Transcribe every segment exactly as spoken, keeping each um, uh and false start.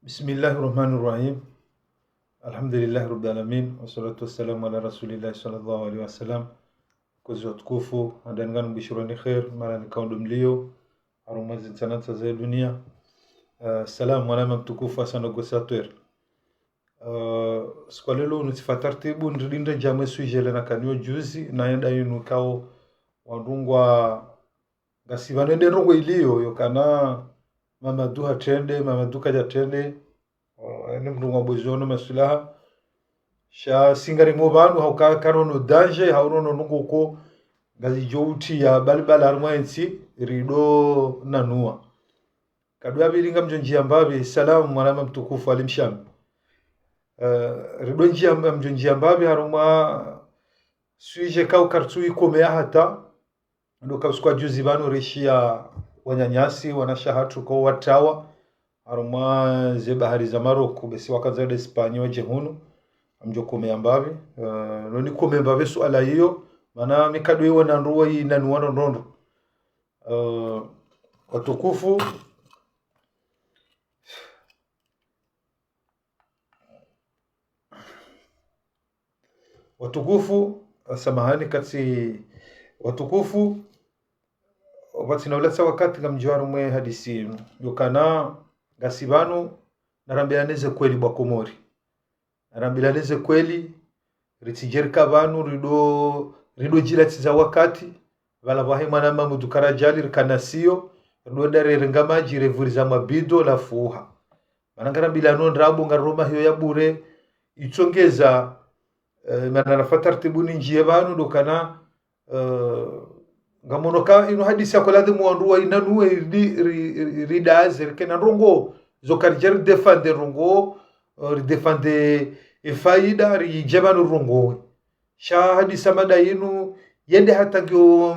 بسم الله الرحمن الرحيم. الحمد لله رب العالمين، والصلاة والسلام على رسول الله صلى الله عليه وسلم. Kwezi watukufu, handani ngam bishironi kheir, mahala nyi kawo ndo mliyo, harumwa zi ntsana ntsa za dunia. Eh, salam, mwananya mtukufu Hassan Ogosatwer. Eh, siku ya leo nitsi fa taratibu, niridi ndrendje harumwa sujet le nakaniyo juzi, na yenda yinu kawo wandru ngwa ngasi pvanu ende ndrongoo iliyo, yokana Mamadu hatrende, Mamadu kadja trende, o, ene mndru ngwa bwezono maswilaha. Sha si ngarimwo pvanu, hauka karono danger, haurono ndrongoo ko, ngazidjo utriya balibala harumwa entsi, rido nanuwa. Kadu ya pvili ngamdjo ndjiya mbapvi, salam, mwananya mtukufu Ali Mshami. Eh, rido ndjiya, ngamdjo ndjiya mbapvi, harumwa sujet kawo kartsu ikomeya hata, ndo ka usiku wa juzi pvanu rishiya wananyasi, wanashe hatru ko watrawa, harumwa ze bahari za Maroc, basi wakandza wende Espagne wadje hunu, ngamdjo komeya mbapvi, eh, no nikome mbapvi suala iyo, mana mi kadu iwo na ndrongoo yi nani wano ndrondro. Eh, watukufu, watukufu, samahani katsi, watukufu, pvatsina ulatsa wakati ngamdjo harumwa ye hadisi inu. Yokana, ngasi pvanu, narambilane ze kweli bo wa Komori. Narambilane ze kweli, ritsidje rika pvanu, rido, rido djila tsiza wakati, pvala pvahe mwananya Mamadu Karadjali, rika nasiyo, rido nda rerenga madji, revuriza mabido, lafuha. Mana ngarambilano ndrabo ngariro mahiyo ya bure, itsongeza, eh, mana nafa taratibu nindjiye pvanu ndo kana, eh, ngamono ka inu hadisi ya kola de mwandru wa inanuwe ri, ri, ri, ridaze, rikena ndrongoo, zo karidja ridefande ndrongoo, eh, ridefande e faida, ridje pvanu ndrongoo. Sha hadisa mada inu, yende hata ngiyo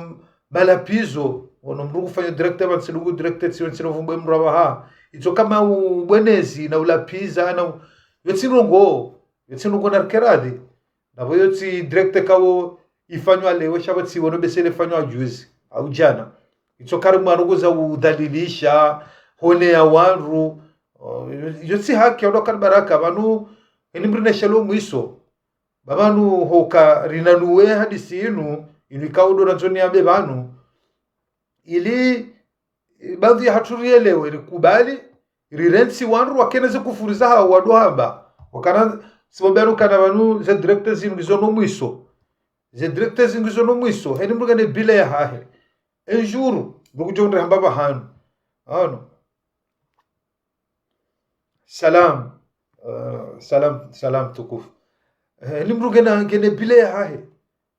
malapvizo, wono mndru ngufanyo direct, pvanu tsi ndrongoo direct, tsiyo ntsi no vumbwe mndru apvaha. Itso kama ubwenezi, na ulapviza, na u-, yo tsi ndrongoo, yo tsi ndrongoo na rikeradhi. Na pvo yo tsi direct kawo ifanywa leo, sha pvo tsi wono bese le fanywa juzi, au djana. Itso kari mwa ndrongoo za udhalilisha, hone ya wandru, o, yo, yo tsi haki, ya ndo kari baraka, pvanu, eni mrine shalo mwiso. Ba pvanu hoka rinanuwe hadisi inu, inu ikao ndo randzo niyambe pvanu. Ili, eh, baadhwi ya hatru rielewe, rikubali, rirentsi wandru wakena ze kufuri zahawo wado hamba. Wakana, sipvo pvanu kana pvanu ze direct zinu ngizo no mwiso. Ze direct zinu ngizo no mwiso, heni mndru ngena bilan yahahe. Un jour, mndru kudjo ndre hamba pvahanu. Ano. Salam. Eh, salam, salam tukufu. Eh, ni mndru ngena, ngena bilan yahahe.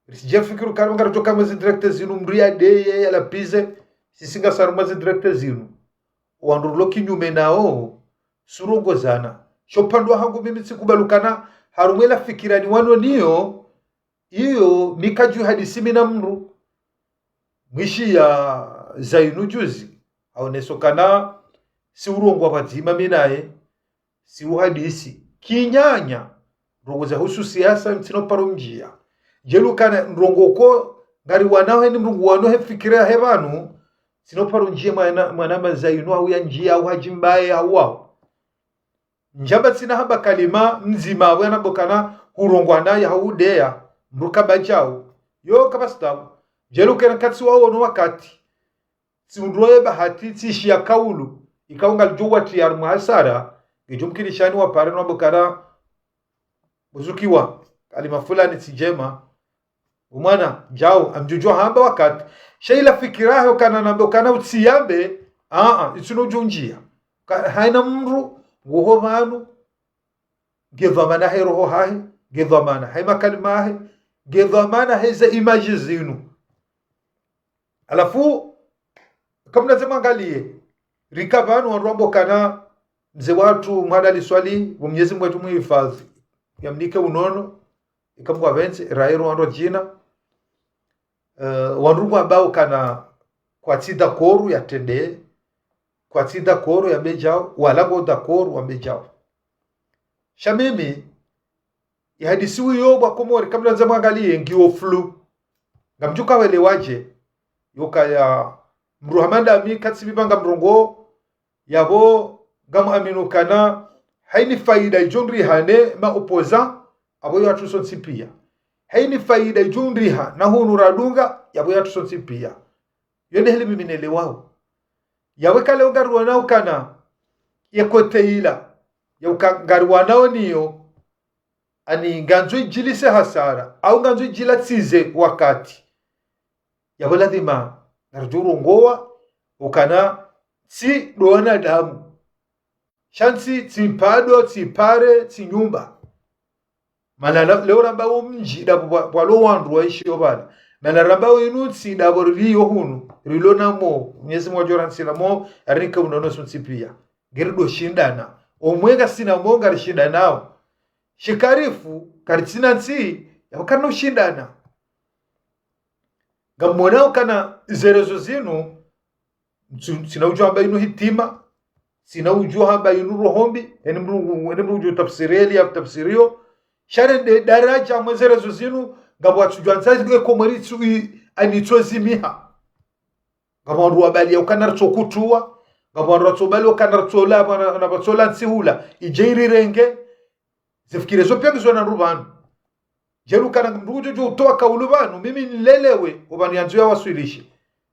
Ritsidje fikiri kari ngaridjo kama ze direct zinu mndru ya deye, ya lapvize, sisi ngasi harumwa ze direct zinu. Wandru rilo kinyume nawo, si urongozana. Sho upande wahangu mimi tsikubali ukana, harumwa ila fikira ni wano niyo, iyo mi kadju hadisi mi na mndru. Mwishiya za inu juzi, haoneso kana si urongowa pvadzima mi naye, si uhadisi. Kinyanya, ndrongoo za husu siasa, ntsina uparo ndjiya. Djeli ukana ndrongoo ko, ngari wanahe ni mndru ngu wanahe fikira yahe pvanu, ntsina uparo ndjiya mwana, mwana maza inu, hau ya ndjiya, hau hadjimbaye, hau wao. Ndjamba tsina hamba kalima mdzima, we anambo kana hurongowa naye hau udeya, mndru kamba djau. Yo kamba stabu. Djeli ukena katsi wawo no wakati. Tsi undroye bahati, tsishiya kaulu. Ikao ngalidjo watriya harumwa hasara, ngidjo mkinishani wapare no wambo kana buzukiwa. Kalima fulani tsi ndjema. Umwana, djau, ngamdjo hamba wakati. Sha ila fikira yaho kana nambe kana utsiyambe, aa, itsino djo ndjiya. Ka, haina mndru, nguho pvanu, nge dhwamana he roho hahe, nge dhwamana he makalima yahe, nge dhwamana he ze image zinu. Halafu, kamna ze mwangaliye, rika pvanu wandru wambo kana, mze watru, Mwandali Swali, wo Mnyezi Mngu atru muhifadhwi, yamnike unono, ika Mngu apvendze, rairo wandru djina, eh, wandru ngwambao kana kwatsi d'accord yatrende, kwatsi d'accord yambe djau, wala ngo d'accord wambe djau. Sha mimi, ihadisi uyo bo wa Komori, kamna ze mwangaliye, ngiyo flou. Ngamdjo ka welewa dje, yokaya mndru hama ndami katsi pvipva ngamrongoo, yapvo ngamu aminu kana Hayini faida idjo ndriha ne ma opposants, apvo yahatru sontsi piya. Hayini faida idjo ndriha na hunu radunga, yapvo yahatru sontsi piya. Yo nde heli mimi nelewao. Yapvo eka leo ngariwonao ukana ye côté ila, ya uka ngariwonao niyo, ani ngandzo idjilise hasara, au ngandzo idjilatsize wakati. Yapvo lazima ngaridjo urongowa ukana ntsi ndo wanadamu. Sha ntsi tsi mpado, tsi pare, tsi nyumba. Mana la- leo ramba wo mdji ndapvo pvwa- pvwalo wandru waishio pvala. Mana ramba wo inu ntsi ndapvo riliyo hunu, rilo namo, Mwenyezi Mungu adjo rantsina mo, yarinike unono sontsi piya. Ngeri ndo shindana. Omwe ngasina mo ngarishindanao. Sha eka rifu, karitsina ntsi, yapvo karina ushindana. Ngamwonao ukana ze réseaux zinu, tsi- tsina udjo hamba inu hitima, tsina udjo hamba inu roho mbi, eni mdru, eni mdru udjo tafsiri eli ya tafsiriyo, sha rende daraja mwe ze réseaux zinu, ngapvo watsudjo andza e Komori tsu i- ani tso zimiha. Ngapvo wandru wabaliya ukana ritso kutuwa, ngapvo wandru watso bali ukana ritso la, na, na watso la ntsi hula, idje irirenge, zifikira zo piya ngizo na ndru pvanu. Djeli ukana mdru udjo djo utowa kaulu pvanu, mimi nilelewe, opvanu yandzo yawaswilishe.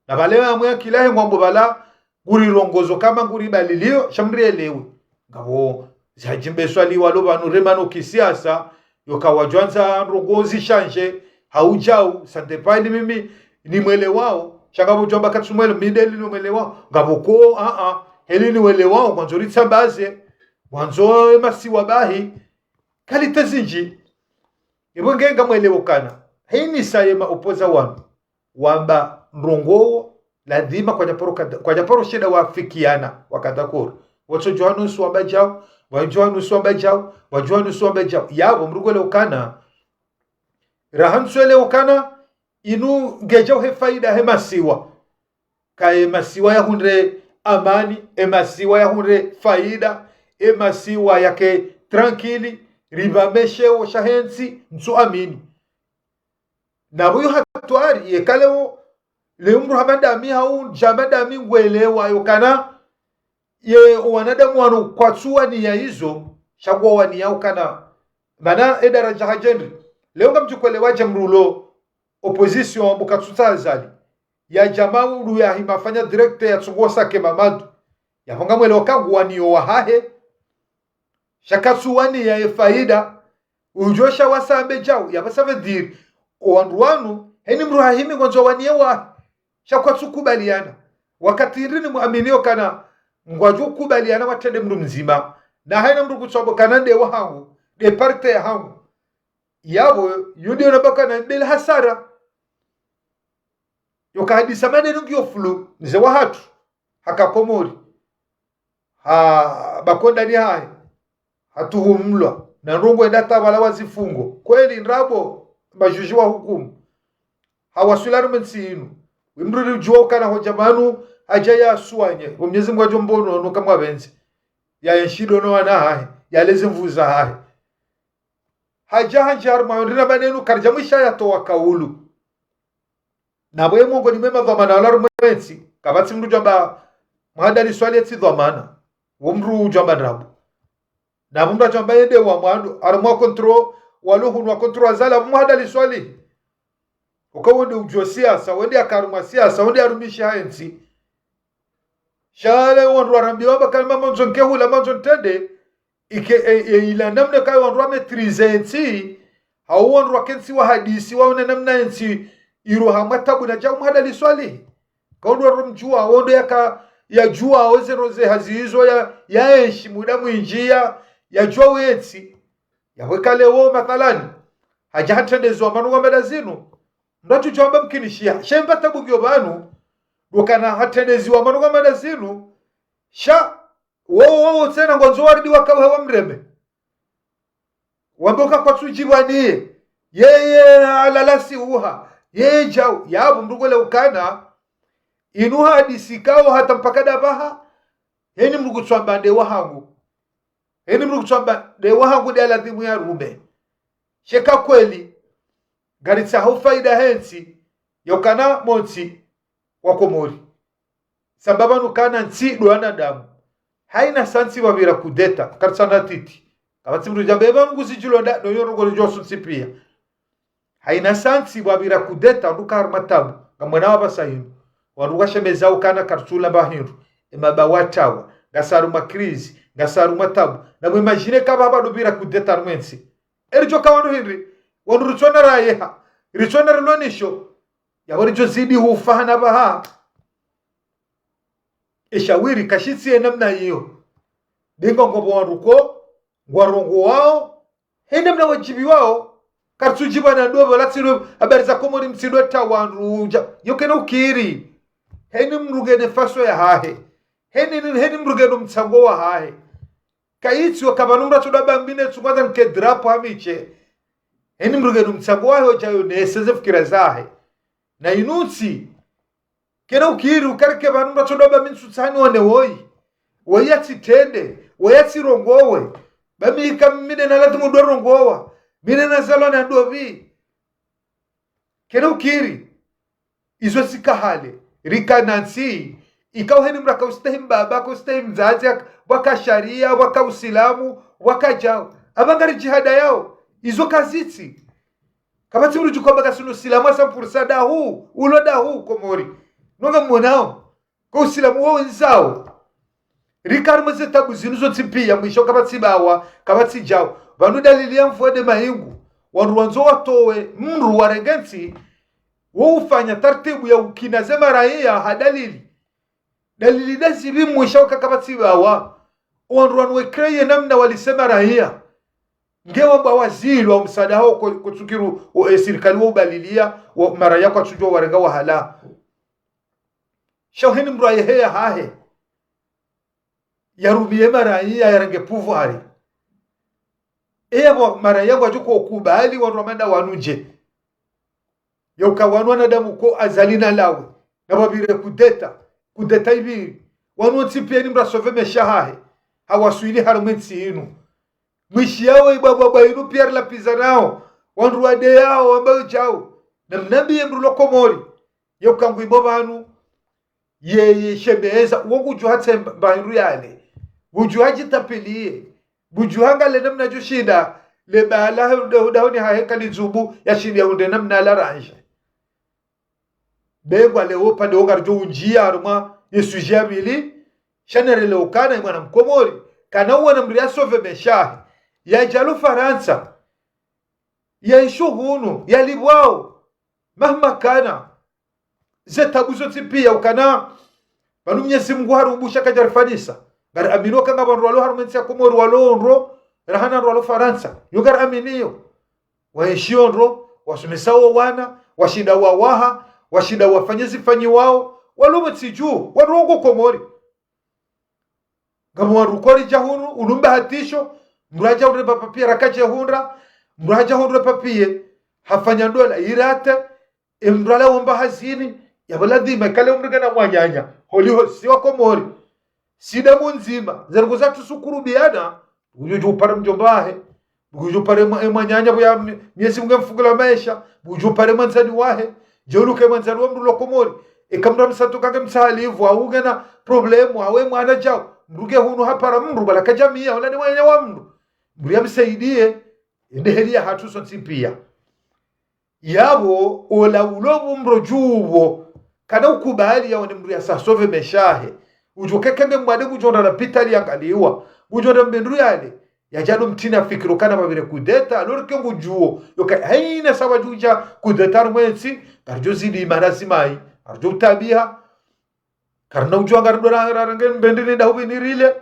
Na pvale yamwe akili yahe ngwambo pvala, ngurirongozo kama nguribaliliyo, sha mrielewe. Ngapvo zihadjimbe swali walo pvanu remano kisiasa, yoka wadjo andza ndrongo zishanje, hau djau, ça dépend ni mimi, nimwelewao, sha ngapvo djo amba katsumwele, mi nde li nimwelewao, ngapvo ko, a, a, heli niwelewao, ngwandzo ritsambaze, ngwandzo emasiwa bahi, qualité zindji. Ipvo nge ngamwelewo ukana, hayini sa ye ma opposants wanu, wamba ndrongo wo, lazima kwadja paro kada- kwadja paro shinda wafikiana, wakadakoro. Watsodjo hanu usu wamba djau, wadjo hanu usu wamba djau, wadjo hanu usu wamba djau. Yapvo mdru ngwelewo ukana, raha ntsu elewo ukana, inu ngedjau he faida he masiwa. Ka emasiwa yahundre amani, emasiwa yahundre faida, emasiwa yake tranquille, ripvameshe wo shahe ntsi, ntsu amini. Na pvo yo hatwari, yeka leo, leo mdru hama ndami hau, dja hama ndami ngwelewa, yokana, ye wanadamu wanu kwatsu waniya izo, sha ngwa waniya ukana. Mana edaraja hadjendri. Leo ngamdjo kwelewa dje mdru ulo opposition mbu katsutsaha Azali. Ya dja maudu ya hima fanya direct ya tsungo sake Mamadu. Yapvo ngamwelewo ka ngu waniyo wahahe. Sha katsu waniya ye faida. Udjo sha wasambe djau. Yapvo ça veut dire, owandru wanu, heni mdru hahimi ngwandzo waniye wahe. Sha kwatsu kubaliana. Wakati ndrini muaminiyo ukana ngwadjo kubaliana watrende mdru mdzima. Na hayina mdru kutswambo ukana nde wahangu, nde parti yahangu. Yapvo, yudi yona baka na mbele hasara. Yoka hadisa maneno ngiyo fulu, mze wahatru, haka Komori. Ha, bako ndani hahe, hatuhumlwa, na ndrongo enda tabala wa zifungo. Kweli ndrabo, majuji wa hukumu. Hawaswili harumwa entsi inu. Wemdru ridjuwa ukana hodja pvanu, hadja yaswanye. Wo Mwenyezi Mungu adjo mbono, no kamwa pvendze. Ya enshi ndo no wana hahe, ya leze mvu zahahe. Hadja handji harumwa yo ndrina maneno, karidja mwisha yatowa kaulu. Na pvo ye mongoni mwe madhwamana wala harumwa entsi, kapvatsi mdru djwamba Mhadali Swalihi tsi dhwamana. Wo mdru djwamba ndrabo. Na pvo mdru djwamba yende wa mwando, harumwa contrôle, walo hunu wa contrôle Azali, apvo Mhadali Swalihi. Uka wende udjo siasa, wende yaka harumwa siasa, wende yarumishi ha entsi. Sha le wandru warambiwa amba kalima mandzo nkehula mandzo ntrende, ike, e, e, ila namna kayo wandru wa maîtriser entsi, hau wandru wakentsi wahadisi waone namna entsi iro hamwa tabu na djau Mhadali Swalihi. Ka wandru waro mdjuwa, wondo yaka, yadjuwa, oze roze hazi izo ya, ya enshi muda mwindji ya, yadjuwa wentsi. Yapvo eka leo mathalani, hadja hatrendezi wa manu ngwamba ndazinu, mdru atsudjwamba mkinishiha, sha emba tabu ngiyo pvanu, ndo ukana hatrendezi wa manu ngwamba ndazinu, sha, wo, wo, wo, tsena ngwandzo waridi wakauhe wamreme. Wambe uka kwatsudjipvaniye, yeye, alalasi uha, yeye djau, yapvo mdru ngwelewo ukana, inu hadisi kao hata mpaka ndapvaha, heni mdru kutswamba nde wahangu. Heni mdru kutswamba nde wahangu nde aladhimu yarume. Sha eka kweli, ngaritsaho faida he ntsi, ya ukana montsi wa Komori. Sababu anu ukana ntsi ndo wanadamu. Haina santsi pvwapvira kudeta, karitsana titi. Kapvatsi mndru djamba eba mngu zidjilonda, no yo ndrongoo ndjo suntsi pia. Haina santsi pvwapvira kudeta, wandru kari matabu. Ngamwona wapvasa hindru. Wandru washemeza ukana karitsula mba hindru. Emabawa tawa. Ngasi harumwa krizi. Ngasi harumwa tabu. Na mwe imagine kaba hapvadopvira kudeta harumwa entsi. Eridjo ka wandru hindri. Wandru ritsona rayeha. Ritsona rilonisho. Yapvo ridjo zidi hufa hana pvaha. Eshawiri kashitsi ye namna iyo. Be ngapvo wandru ko, ngwarongowao, he namna wadjibiwao, karitsudjibiwa na ndopvi, wala tsi ndo habari za Komori mtsi ndo ta wandru udja. Yo kena ukiri. Heni mndru ngena faso yahahe. Heni, heni mndru ngena mtsango wahahe. Kayitsi wakapvanu mndru atsodwa amba mi ne tsu kwanza nke drapo hamiche. Heni mndru ngena mtsango wahe udja yo nese ze fikira zahe. Na inu ntsi, kena ukiri ukarike pvanu mndru atsodwa amba mi ntsutsaha niwone woyi. Woyi atsitrende, woyi atsirongowe. Ba mi ika mi nde na lazimu ndo rongowa. Mi nde nazalwa na ndopvi. Kena ukiri. Izo zika hale. Rika na ntsi. Ikao heni mndru akaustehi mbaba, akaustehi mdzadze, ak-, pvwaka sharia, pvwaka usilamu, pvwaka djao. Apva ngari djihadayao. Izo kazitsi. Kapvatsi mndru djukwamba kasinu silamu hasa mpurisa dahu, ulo dahu Komori. No ngamwonao. Ko usilamu wo wenzao. Rika harumwa ze tabu zinu zontsi pia, mwisho kapvatsi bawa, kapvatsi djao. Pvanu dalili ya mvua nde mahingu. Wandru wandzo watowe, mndru warenge ntsi, wo ufanya tartibu ya ukina ze maraiya ha dalili. Dalili nda zipvi mwisho ka kapvatsi bawa. Wandru wanu wekreye namna walise maraiya. Nge wamba wazilwa msaada hawo ko, kotsukiru, o, e, sirikali wo ubalilia, wa, maraiya kwatsudjuwa warenga wahala. Sha heni mndru ayehe yahahe. Yarumiye maraiya yarenge pouvoir. Eya pvo maraiya ngwadjo ko kubali wandru wa manda wanu dje. Yauka wanu wanadamu ko Azali na Lawi. Na pvwapvire kudeta. Kudeta ipviri. Wanu wontsi pia ni mndru asove mesha hahe. Hawaswili harumwa entsi inu. Mwishi yawo ibwabwabwa inu pia rilapviza nao. Wandru wadeyao, wamba udjao. Na mnambiye mndru lo Komori. Yauka ngwimo pvanu. Yeye shemeza, uwo ngudjuha tsemba, mba hindru yale. Ngudjuha djitapiliye. Ngudjuha ngale namna djushinda, le bala, huda, huda, honi hahe kali dzubu, yashindi yahundre namna la ranje. Be ngwa leo pvande wo ngaridjo undjia harumwa ye sujet ya pvili, sha narelewe ukana ye mwana mkomori, kana uwana mndru yasove mesha hahe. Yadja lo Farantsa, yaishi hunu, yalipvwao, mahma kana, ze tabu zontsi pia ukana, pvanu Mnyezi Mungu harumbu sha kadjarifanisa. Ngariamini uka ngapvo wandru walo harumwa entsi ya Komori walo ndro, rahana wandru walo Farantsa. Yo ngariaminiyo. Waenshi yo ndro, wasomesa wo wana, washinda wawaha, washinda wafanye zifanyiwao, walo mwe ntsi dju, wandru wongo Komori. Ngapvo wandru kwaridja hunu, unu mbahatisho, mndru hadja hundre papier rakadje hundra, mndru hadja hundre papier, hafanya ndola, irate, e mndru ala womba hazini, yapvo ladhima, ikale umndru ngena mwananya, holiho, si wa Komori, si damu ndzima, ze ndrongoo zatsu sukurubiana, udjo upare mdjomba wahe, udjo upare mwa-, e mwananya pvo ya mie-, Mnyezi Mungu yamfungula maesha, udjo upare mwandzani wahe, djoluke mwandzani wa mndru lo Komori, eka mndru amsatu kange mtsahalivu, au ngena problème, awe mwana djao, mndru nge hunu hapara mndru, bala kadjamiya, wala ni mwananya wa mndru. Mndru yamsaidiye, ende heli yahatru sontsi pia. Yapvo, ola ulo pvo mndru dju pvo, kana ukubali yaone mndru yasasove mesha hahe. Udjo kekenge mwade ngudjo ndra lapitali yangaliwa. Ngudjo ndra mbendru yale. Yadja ndo mtrina fikira ukana pvapvire kudeta, alors que ngudjuo. Yoka, haina sawa djudja kudeta harumwa entsi, ngaridjo zidi imara zimai. Ngaridjo utabiha. Karina udjua ngarindo ra-, ra-, range mbendrini dahu pvini rile.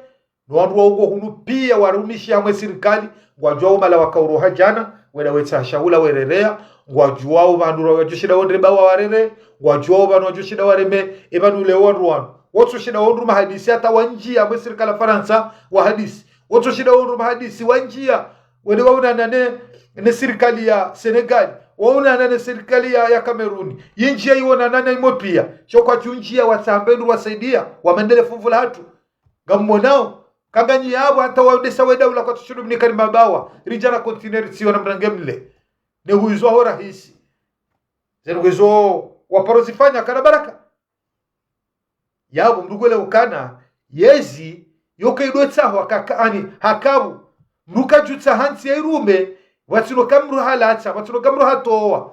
No wandru wa ungo hunu pia warumishi hamwe sirikali. Ngwadjuao mala waka uroha djana. Wenda wetsa shahula wererea. Ngwadjuao pvandru ra-, wadjoshinda wondre bawa warere. Ngwadjuao pvanu wadjoshinda wareme. E pvanu leo wandru wanu. Wotso shinda wondru mahadisi hata wandjia hamwe sirikali ya Farantsa wahadisi. Wotso shinda wondru mahadisi wandjia. Wende waonana ne, ne sirikali ya Senegal. Waonana ne sirikali ya, ya Kameruni. Yindjia iwonana na imo pia. Sho kwatsu ndjia watsambe ndru wasaidia. Wamendele funvu lahatru. Ngammonao. Kanganyi yapvo hata waondesa we daula kwatsu shinda mnikani mabawa. Ridja na kontineri tsiyo na mrange mle. Ne huizwa ho rahisi. Ze ndrongoo izo waparo zifanya kana baraka. Yapvo mndru kwele ukana, yezi, Yo kaido tsahwa kaka ani hakabu. Mdru kadjutsaha ntsi ya irume, pvatsina ka mdru halatsa, pvatsina ka mdru hatowa.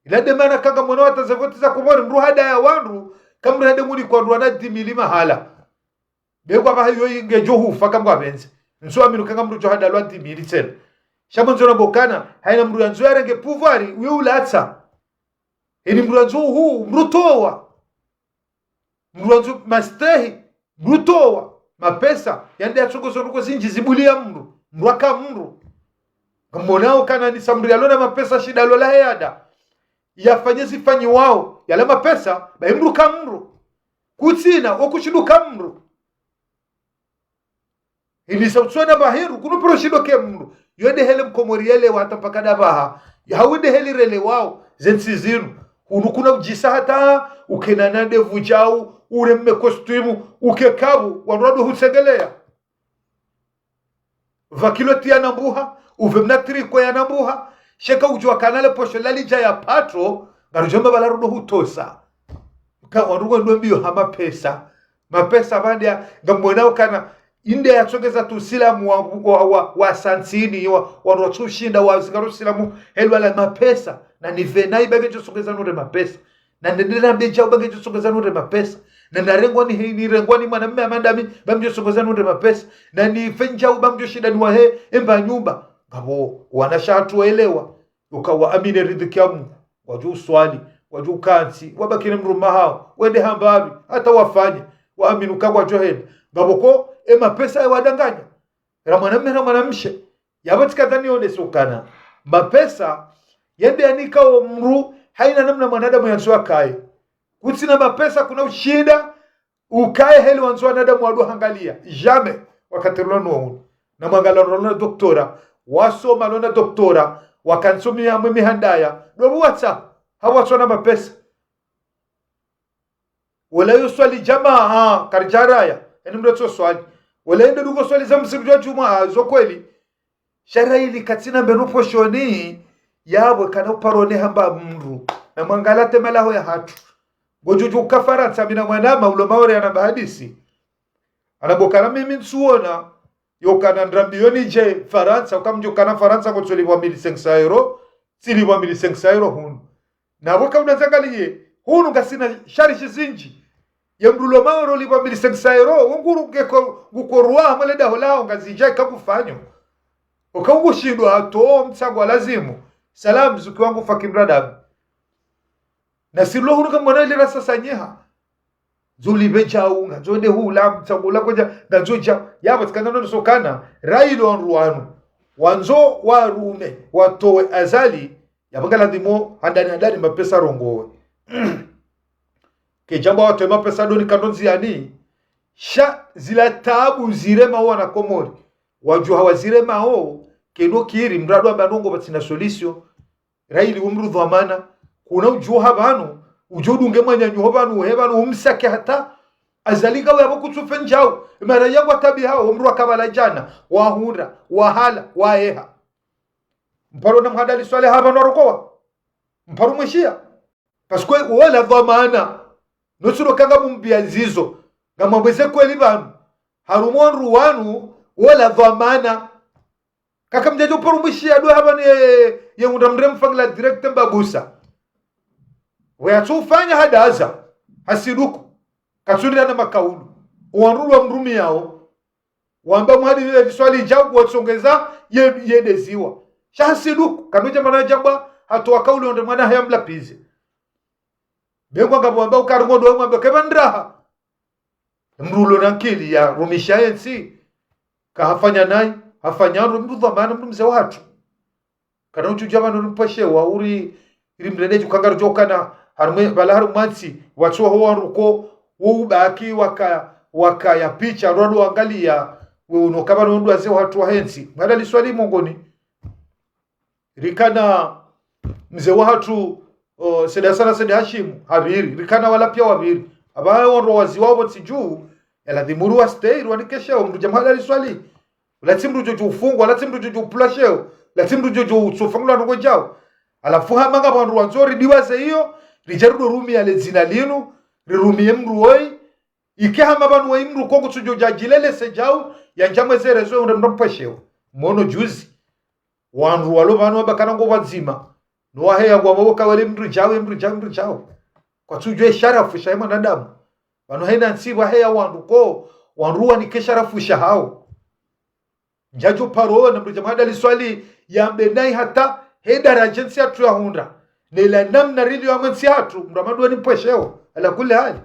Ila nde mana kanga mwana watsaha ze voti za Komori, mdru hadaya wandru, ka mdru hende nguni kwa mdru ana dix mille mahala. Be ngwa pvaha yo inge djo hufa ka ngwa pvendze. Ntsu aminu kanga mdru djo hadalwa dix mille tsena. Sha mwandzo na bokana, haina mdru yandzo yarenge pouvoir, uye ulatsa. Heni mdru yandzo uhu, mdru towa. Mdru yandzo mastehi, mdru towa. Mapesa, yande yatsongoza ndrongoo zindji zibuliya mdru, mdru aka mdru. Ngamwonao kana ni samdru yalona mapesa shida lola heyada. Yafanye zifanyiwao, yala mapesa, bayi mdru ka mdru. Kutsina, okushindu ka mdru. Hini sa utsona bahiru, kunu piro shindo ke mdru. Yo nde hele mkomori yelewa hata mpaka ndapvaha. Yahawe nde heli relewao, ze ntsi zinu. Hunu kuna udjisa hata, ukena na ndevu djau, ureme costume, uke kabu, wandru wado hutsengeleya. Pva kiloti ya nambuha, upve mna tricot ya nambuha, sheka udjua kana le posho lalidja ya patro, ngarudjo mba pvala rudo hutosa. Ka wandru ngwendo mbiyo ha mapesa. Mapesa pvandza, ngamwonao kana, inde yatsongeza tu usilamu wa, wa, wa, wa santsini, wa, wandru watsushinda, wa zingaro usilamu, helwa la mapesa, na nipvena iba ngedjo tsongeza nure mapesa. Na nende na bedja uba ngedjo tsongeza nure mapesa. Na narengwa ni hei, nirengwa ni mwanamme hama ndami, ba mdjo tsongeza nure mapesa. Na nipvendja uba mdjo shinda ni wahe, emba nyumba. Ngapvo, wanashe hatru waelewa. Uka waamini ridhiki ya Mungu. Wadjo uswali, wadjo ukantsi, wabaki ne mdrume hawo, wende hambapvi, hata wafanye, waamini uka ngwadjo henda. Ngapvo ko, e mapesa yawadanganya. Ra mwanamme, ra mwanamshe. Yapvo tsikadhani yonese ukana. Mapesa, yende yanika o mdru, haina namna mwanadamu yandzo akaye. Kutsina mapesa kuna ushinda, ukaye heli wandzo wanadamu wado hangaliya. Jamais. Wakati rilo nuwo unu. Na mwangala rilo na doktora. Wasoma lo na doktora. Wakantsi mi hamwe mihandaya. Ndo pvo watsa. Hapvo watsona mapesa. Wala yo swali djamaa, ah, karidjaraya. Eni mdru tso swali. Wala ende duko swali za msiru djwa djumwa, ah, zo kweli. Sha ra ili katsina mbenu poshoni, yapvo kana uparo ne hamba mdru. Na mwangala tema laho ya hatru. Ngodjo djuka Farantsa, mi na mwanama, ulo Maore anamba hadisi. Anamba ukana mimi ntsuona, yo kana ndrambiyo nidje Farantsa, uka mdjo kana Farantsa ngotso lipvwa mille cinq cents euros, tsi lipvwa mille cinq cents euros hunu. Na pvo ka unazangaliye, hunu ngasina sharishi zindji. Ye mdru ulo Maore ulipvwa mille cinq cents euros, wo nguru ngeko, ngukorwa, hamwe le daho laho, ngazidja ika kufanyo. Uka ungushindwa, to, mtsango wa lazimu. Salam, zuki wangu faki mradabi. Na silo hunu kamwana ile rasa sanyeha. Zuli bedjau, ngazo nde hula, mtsango ula kwedja, ngazo dja. Yapvo tsikana nono sokana, ra ilo wandru wanu. Wandzo warume, watowe Azali, yapvo ngaladhimu handani handani mapesa rongowe. Kedjamba watowe mapesa doni kandonzi yani, sha zila tabu ziremao wana Komori. Wadjuha waziremao, kendo kiri, mdru ado amba ndrongo pvatsina solution. Ra ili umdru dhwamana, kuna udjuha pvanu, udjo dunge mwananyaho pvanu, uhe pvanu, umsake hata, Azali ngawe yapvo kutsufe ndjau, mara yangwa tabiha, wo mdru wakapvala djana, wahundra, wahala, waeha. Mparo na mhadali swale hapvanu warokowa. Mparo mwishiya. Parce que wola dhwamana. Notsulo kanga mumbiya zizo. Ngamwambweze kweli pvanu. Harumwa wandru wanu, wola dhwamana. Kaka mdjadjo paro mwishiya do hapvanu ye, ye undra mdre mfangila direct mbabusa. We atsu ufanya hadaza. Hasiduku. Katsundira na makaulu. Owandru lwa mrumiyao. Wamba mwadi ye liswali djau watsongeza ye, ye ndeziwa. Sha hasiduku. Kanudja mana djabwa hatowa kaulu onde mwana haya mlapvize. Bengwa ngapvo wamba ukaru ngodo wamba kepva ndraha. Mdru ulo na nkili ya rumisha yentsi. Ka hafanya nayi, hafanya ndo mdru dhwamana mdru mze wa hatru. Kana utsudja pvanu mpashe wa uri, iri mrende dju kangaro djo kana, harumwe, pvala harumwa ntsi, watsuwa ho wandru ko, wo ubaki waka, waka ya picha, ndo wado wangaliya, we uno kaba no ndo waze wa hatru wa hentsi. Mwana liswali mongoni. Rikana mze wa hatru, o, Said Hassan Said Hashim, hapviri. Rikana wala piya wapviri. Apva wandru waziwa wapvo ntsi dju, yaladhimu uri wa stay, uri wanike sheo, mdru dja mhala liswali. Ula tsi mdru djodjo ufungwa, ula tsi mdru djodjo upvulwa sheo, ula tsi mdru djodjo utsofungulwa ndrongo djao. Halafu hama ngapvo wandru wandzo ridiwaze iyo, ridje rudo rumiya le dzina linu, rirumiye mdru woyi, Ike hama pvanu waye mndru ko ngutsudjo djadjilelese djau, yandja mweze rezo yahundre mndru mpvwesheo. Mono juzi, wandru walo pvanu wabakana ngo pvwadzima. No waheya ngwamba woka wale mndru djau, ye mndru djau, mndru djau. Kwatsudjuwa ye sharafu shahe mwanadamu. Pvanu hayina ntsi pvwaheya wandru ko, wandru wanike sharafu shahao. Ndjadjo paro na mndru dja Mwandali Swali yambe nayi hata he daraja ntsi yahatru yahundra. Nela namna rilio yamwe ntsi yahatru, mndru Amadu wani mpvwesheo. Ala kulli hali.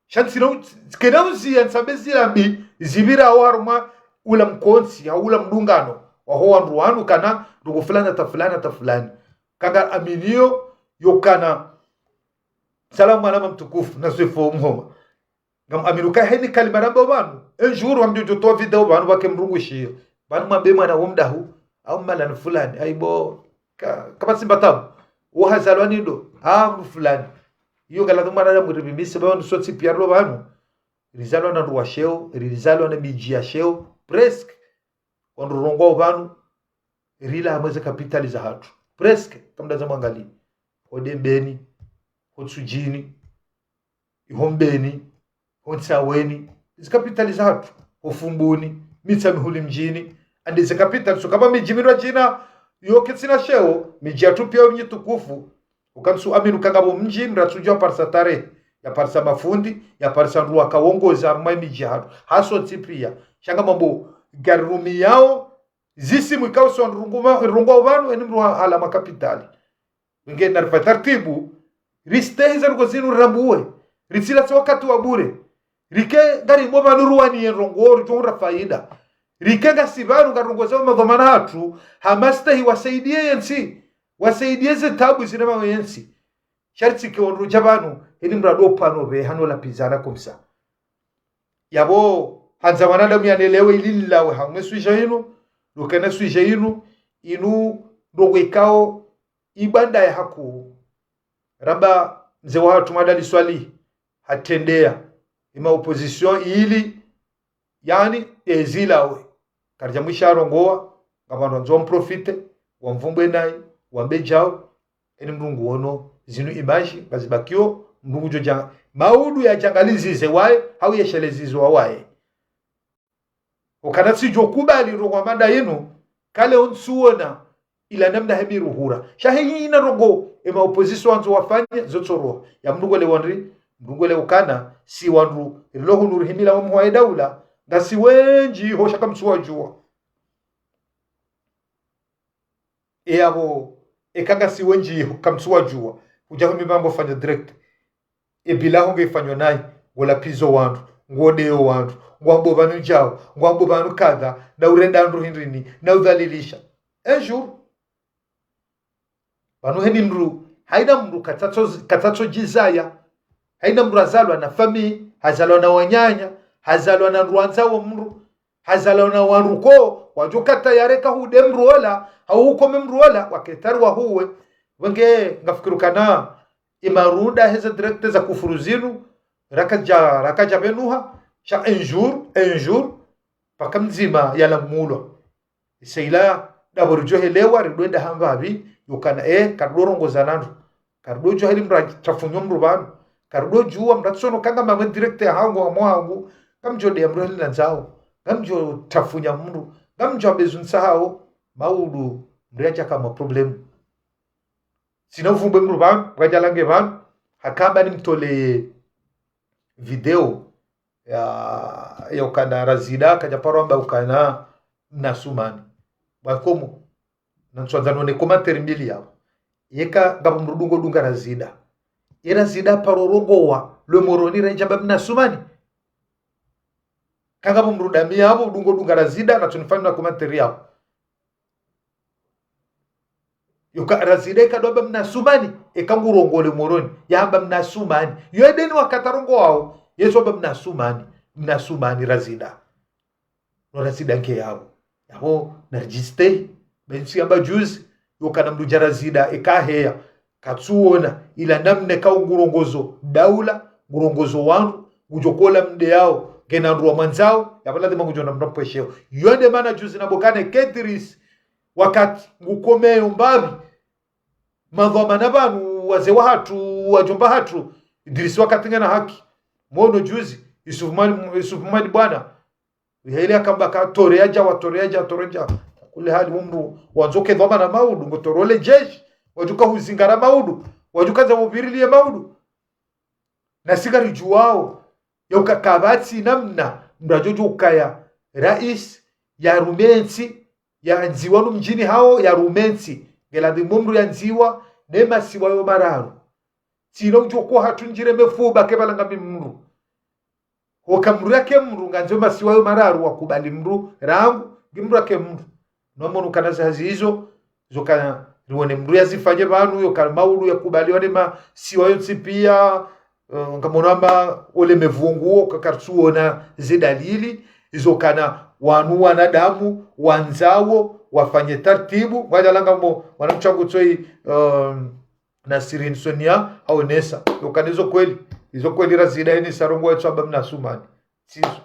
Sha ntsina u-, kena uziya ntsambe zila mbi, zipvira wo harumwa ula mkontsi, hau ula mdungano, waho wandru wanu kana, ndrongoo fulani hata fulani hata fulani. Kanga aminiyo, yokana, salamu mwanama mtukufu, na Swifu Mhoma. Ngam amini uka heni kalima ramba pvanu. Un jour, wamdjo djo towa video pvanu pvake mdru ngushiyo. Pvanu mwambe mwana wo mdahu, au mala ni fulani, aibo, ka, kapvatsi mba tabu. Wo hazalwa ni ndo, ah, mndru fulani. Iyo ngalazimu mwanadamu ripvimise pvanu sontsi piya rilo pvanu. Rizalwa na ndru wa sheo, rizalwa na midji ya sheo, presque. Wandru rongowa pvanu, rila hamwe ze kapitali zahatru. Presque, kamdadza mwangali. Ho Dembeni, ho Ntsudjini, iho Mbeni, ho Ntsaweni, izi kapitali zahatru, ho Fumbuni, Mitsamihuli mdjini, andi ze kapitali, so kama midji mindrwadjina, yo ketsina sheo, midji yahatru piya yo mitukufu, uka ntsu amini uka ngapvo mdji, mndru atsudjuwa parisa tarehi, ya parisa mafundi, ya parisa ndru waka wongoza, harumwa ye midji yahatru, hasontsi piya, sha ngamambo, ngarirumiyao, zisimu ikao so ndrunguma, ndrungwa pvanu, eni mndru ha-, hala makapitali. Nge naripva tartibu, ristehi ze ndrongoo zinu rirambuwe, ritsilatse wakati wa bure. Rike ngarimo pvanu ruwaniye ndrongoo, ridjo hundra faida. Rike ngasi pvanu ngarongozao madhwamana hatru, hama stehi wasaidiye yentsi, wasaidiye ze tabu zirema yentsi. Sha ritsike wandru dja pvanu, eni mndru ado pvanu pve hano lapvizana kumsa. Yapvo, handza mwanadamu yanelewe ili lilawe hamwe sujet inu, lukana sujet inu, inu ndrongoo ikao, ibanda ya haku. Ramba mze wahatru Mwandali Swali, hatrendeya, ima opposition ili, yaani, ezilawe. Karidja mwisha arongowa, ngapvandru wandzo wamprofite, wamvumbwe nayi, wambe djau, eni mndru nguono, zinu image, ngazibakio, mndru ngudjo dja, maudu yadjangalizize waye, hau yeshelezize wa waye. Ukana tsidjo kubali ndrongoo mada yinu, kale ontsuona, ila namna he miruhura. Sha he yina ndrongoo, ema opposition wandzo wafanye, zotsoroha. Ya mndru ngwelewa ndri, mndru ngwelewa ukana, si wandru, rilo hunu rihimila wa mhuu wa daula, ngasi wendji ho sha kamtsuwadjuwa. E yapvo, eka ngasi wendji ho kamtsuwadjuwa, kudja humi mambo fanya direct. E bila ho ngefanywa nayi, ngolapvizo wandru, ngodeyo wandru, ngwambo pvanu djau, ngwambo pvanu kadha, na urenda ndru hindrini, na udhalilisha. Un jour, pvanu heni mndru, hayina mndru katsatso, katsatso djizaya, hayina mndru hazalwa na famiyi, hazalwa na wananya, hazalwa na ndru wandza wo mndru, hazalwa na wandru ko, wadjo kata yareka hude mndru ola, hau hukome mndru ola, waketari wahuwe. Wenge ngafikiri ukana, imarunda heze direct za kufuru zinu, rakadja, rakadja pvenuha, sha un jour, un jour, paka mdzima yalamulwa. Isa ila, dapvo ridjo helewa, ridwenda hamba pvi, yukana e, karidjo rongoza na ndru. Karidjo djuwa heli mndru atrafunya mndru pvanu. Karidjo djuwa mndru atsono kanga mamwe direct ya hangu, hamo hangu. Ngamdjo deya mndru heli nandzao. Ngamdjo trafunya mndru. Ngamdjo ambezunsa hao. Maudu, mndru yadja kama problème. Tsina uvumbe mndru pvanu, pvwadja lange pvanu. Hakamba nimtoleye video ya, ya ukana Razida, kadja paro amba ukana Mnasumani. Bwa komo, na ntswandza none commentaire mbili yapvo. Yeka ngapvo mndru dungo dunga Razida. Ye Razida paro rongowa, le Moroni rendja mba Mnasumani. Ka ngapvo mndru dami yapvo, dungo dunga Razida, na tsunifanya na commentaire yapvo. Yuka Razida eka ndo amba Mnasumani, eka ngurongowa le Moroni, yamba Mnasumani. Yo edeni wakati arongowao, yesu amba Mnasumani, Mnasumani Razida. No Razida nke yapvo. Yapvo, naridjistehi, bentsi yamba juzi, yukana mndru dja Razida, eka heya, katsuona, ila namna ka ngurongozo daula, ngurongozo wandru, ngudjo kola mdeyao, ngena ndru wa mwandzao, yapvo lazima ngudjo na mndru mpvwesheo. Yo nde mana juzi na bokane Ketiris, wakati ngukomeyo mbapvi, madhwamana pvanu, wazee wahatru, wadjomba hatru, Idrisi wakati ngena haki. Mwono juzi, Yusuf Mali, Yusuf Mali bwana. Yihele yakamba ka tore yadja, watore yadja, tore yadja. Kule hali umru, wandzo ke dhwamana maudu, ngo tore ole jeshi, wadjuka huzingara maudu, wadjuka za mubiriliye maudu. Na si ngaridjuwao, yauka kapvatsi namna, mndru yadjodjo ukaya, rais, yarume ntsi, yandziwa no mdjini hawo, yarume ntsi. Ngeladhimu mndru yandziwa, ne masiwa yo mararu. Tsina udjo ko hatru ndjire mefuba ke pvala ngami mndru. Hoka mndru yake mndru, ngandzo masiwa yo mararu wakubali mndru, rangu, ngi mndru yake mndru. No mwono kana zi hazi izo, zo kana riwone mndru yazifanye pvanu, yo kana maudu yakubaliwa ne masiwa yontsi piya, eh, ngamono amba ole mevungu wo, ka kartsuona ze dalili, izo kana wanu wanadamu, wandzawo, wafanye tartibu, mwadja langa mo, mwana mtsangu tsoyi, eh, Nasirini Sonia, haonesa. Yo kana izo kweli, izo kweli razida eni sarongo wetsu amba mna sumani. Tsizo.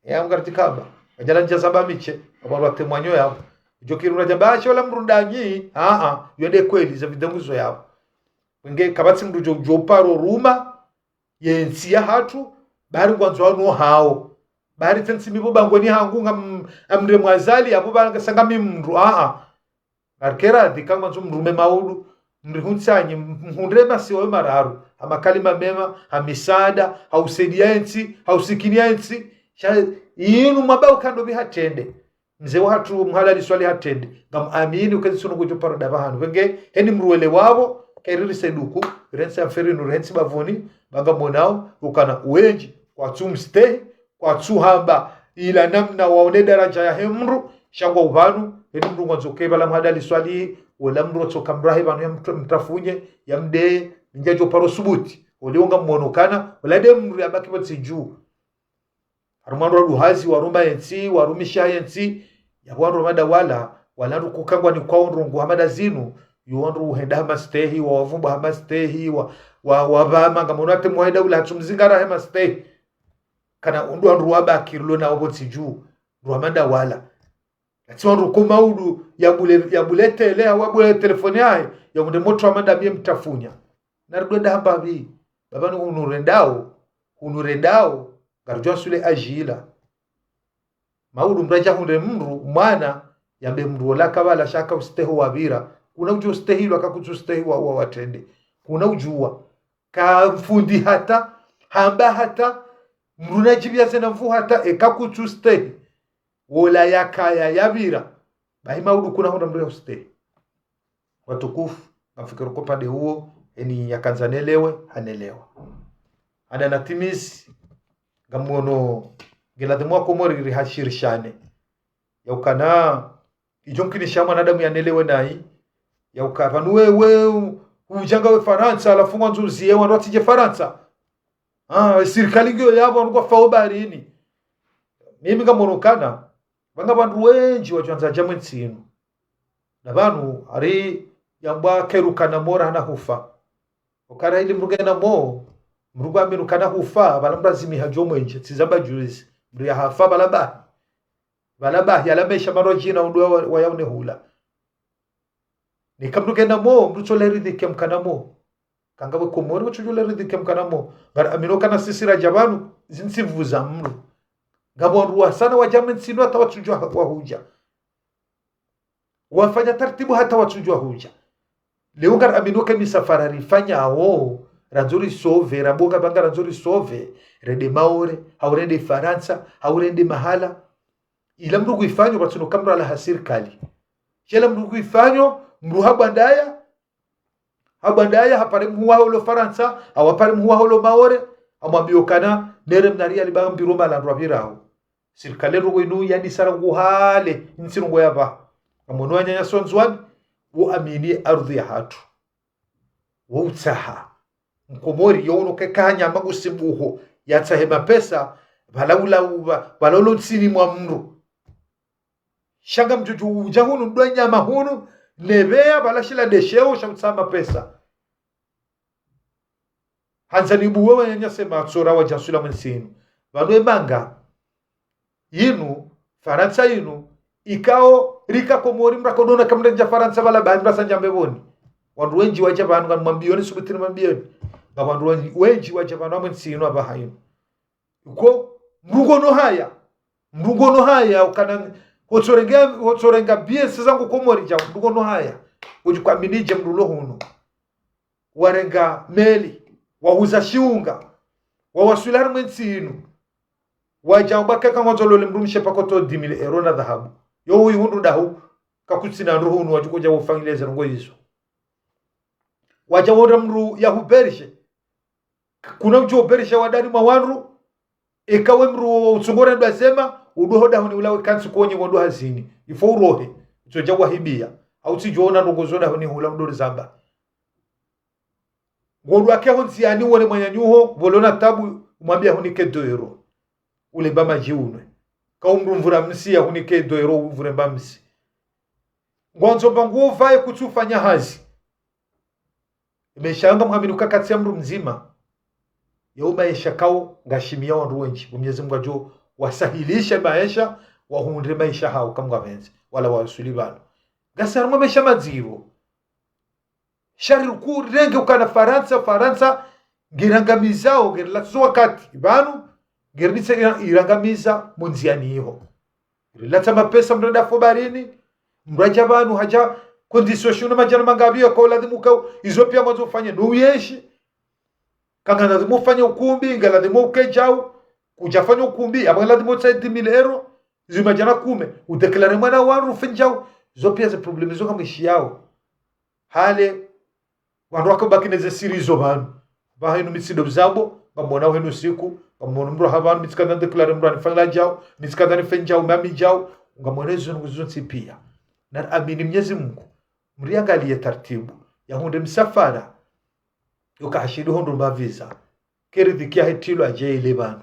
Ya mngartikamba. Adjala ndja zamba miche, aba rwate mwanyo yabo. Djo kiru radja ba, ashe ola mndru ndanyi, a, a, yo nde kweli, za video ngizo yabo. Wenge kapvatsi mndru djo, djo paro ruma, ye ntsi ya hatru, bari ngwandzo wanu hawo. Bari tsi ntsi mi bo bangweni hangu ngam, amre mwazali, abo banga sanga mi mndru, a, a. Ngarikera dhika ngwandzo mrume maudu, mrihutsanyi, mhundre masiwa yo mararu, ha makalima mema, ha misaada, ha usaidiya entsi, ha usikiniya entsi, sha inu mwaba ukando bi hatrende. Mze wa hatru Mhalali Swali hatrende, ngam amini ukezi sunu kudjo paro daba hanu. Wenge, heni mndru wele wabo, kairiri seduku, rentsi amferi nu rentsi bavuni, banga monao, ukana uwenji, kwatsu mstehi, kwatsu hamba, ila namna waone daraja yahe mndru, sha ngwa upvanu, heni mndru ngwandzo ke pvala Mhalali Swali, ola mndru watsoka mrahe pvanu ya mtra-, mtrafunye, ya mdeye, ndja djo paro subuti, oli wonga mwono kana, ola nde mndru yabaki pvatsi dju. Harumwa wandru waduhazi, waruma entsi, warumisha entsi, yabo wandru wa madawala, wala wandru kukangwa ni kwao ndrongo hama nda zinu, yo wandru uhenda hama stehi, wa wavumba hama stehi, wa, wa, wa pvama, ngamono ate mwahenda ula hatsu mzingara hama stehi. Kana undru wandru wabaki rilo na wabo tsi dju, ndru wa madawala. Atsi wandru ko maudu ya bule, ya bule tele, hawa bule telefoni yahe, ya unde motro wa madami ye mtrafunya. Na rudwe nda hamba pvi, baba ni hunu rendao, hunu rendao, ngarudjwa sule ajila. Maudu mradja hundre mndru, mwana, yambe mndru ola kapvala sha ka ustehi wapvira. Kuna udjo ustehilwa ka kutsu ustehi wa, wa watrende. Kuna udjuwa. Ka mfundi hata, hamba hata, mndru nadjibiya zena mvu hata, eka kutsu ustehi. Wola yakaya yapvira. Bahi maudu kuna hundra mndru ya ustehi. Watukufu, ngamfikiri ko pvande uwo, eni yakandza nelewe, hanelewa. Handa natimizi, ngamono, ngeladhimu wa Komori rihashirishane. Yaukana, idjo mkinisha mwanadamu yanelewe nayi. Yauka, pvanu wewe, udja ngawe Farantsa, halafu ngwandzo uziye wandru watsidje Farantsa. Ah, sirikali ngiyo yapvo, wandru kwafao baharini. Mimi ngamono kana, pvanga wandru wendji wadjwandza djamwe ntsi inu. Na pvanu, hari yambwa keru kana mora hana hufa. Ukara ili mndru ngena mo, mndru ngwaminu kana hufa, pvala mndru azimi hadjo mwendje, tsi zamba juzi, mndru ya hafa, pvala bahi. Pvala bahi, yala mesha maro djina undru wa, wa yaune hula. Nika mndru ngena mo, mndru tsola ridhike mkana mo. Kanga we Komori, watsudjula ridhike mkana mo. Ngara amino kana sisi radja pvanu, zintsi mvu za mndru. Ngapvo wandru wasaya wadja mwe ntsi inu hata watsudjwa wahudja. Wafanya tartibu hata watsudjwa hudja. Leo ngara amino ke misafara rifanyao, randzo risove, rambonga pvanga randzo risove, rende Maore, hau rende Farantsa, hau rende mahala. Ila mndru kuifanyo, pvatsuno ka mndru ala ha sirikali. Shela mndru kuifanyo, mndru habwandaya, habwandaya, hapare mhuwa holo Farantsa, hau hapare mhuwa holo Maore, hamwambiyo kana, nere mnari yalibanga mbiro malandro apvirao. Sirikali ndrongo inu yanisara nguhale, ntsi ndrongo yapva. Ngamono wananyasi wa Ndzuwani, wo amini ardhi ya hatru. Wo utsaha. Mkomori, yo uno keka hanyama ngusimbuho, yatsahe mapesa, pvala ula uva, pvala ulo ntsini mwa mndru. Sha ngamdjodjo udja hunu, dwa nyama hunu, nepveya, pvala shila ndesheo, sha utsaha mapesa. Handza nibuwe wananyasi matsora wadja nsula mwe ntsi inu. Pvanu emanga. Inu, Farantsa inu, ikao, rika Komori mrakodona kamrendja Farantsa pvala bahi mrasa ndjambe pvoni. Wandru wendji wadja pvanu ngam mwambiyoni, subutini mwambiyoni. Nga wandru wendji, wendji wadja pvanu amwe ntsi inu apvaha inu. Ko mndru ngono haya, mndru ngono haya ukana, hotsorenga, hotsorenga biesi zangu Komori dja, mndru ngono haya. Udji kwamini dje mndru lo hunu? Warenga meli, wahuza shiunga, wawaswili harimwa entsi inu. Wadja wamba keka ngwandzo lole mndru mshe pako to dix mille euros na dhahabu. Yo uyi hundru dahu, kakutsina ndru hunu wadjukodja wafanyile ze ndrongo izo. Wadja wonda mndru yahuberishe. Kuna udjo uberisha wadani mwa wandru, eka we mndru utsungore ndo asema, uduho dahoni ula we kantsi konye wandru hazini. Ifo urohe, utsodja wahibia. Au tsidjo ona ndrongo zo dahoni hula mdori zamba. Ngodjo wake ho ndziani wone mwananyaho, pvolona tabu, umwambia hunike deux euros. Ule mba madji unwe. Ka umndru mvura msi yahunike deux euros umvure mba msi. Ngwandzo mba nguo pvaye kutsu ufanya hazi. Maesha yanga mwamini uka katsi ya mndru mdzima. Yao maesha kao ngashimia wandru wendji. Mwenyezi Mungu adjo wasahilishe maesha, wahundre maesha hao kamwe ngapvendze. Wala wasuli pvanu. Ngasi harimwa maesha madziro. Sha rikuu rirenge ukana Farantsa, Farantsa, ngirangamizao, ngerilatso wakati, pvanu, ngeritse ira-, irangamiza mo ndziani iho. Rilatsa mapesa mndru enda fo baharini, mndru adja pvanu, hadja condition shinu madjana mangapvi yako ladhimu kau, izo pia mwandzo ufanye, no uyeshi. Kanga ladhimu ufanye ukumbi, nga ladhimu uke djau, kudja fanya ukumbi, amba ladhimu utsahe dix mille euros, izo madjana kume, udéclare mwana wandru ufe ndjau, zo pia ze problème zo kamwishiyao. Hale, wandru waka ubaki neze siri zo pvanu. Pvahanu mi tsi ndo pvuzambo, ngamwona uhenu siku, ngamwona mndru ha pvanu, mi tsikandza ndéclare mndru anifanyila djau, mi tsikandza nife ndjau, mami djau, ngamwona izo ndrongo zontsi pia. Na amini Mwenyezi Mungu, mriangaliye taratibu, yahundre msafara, yoka hashindi hondro mba visa, keri dhikia hetilo adje ile pvanu.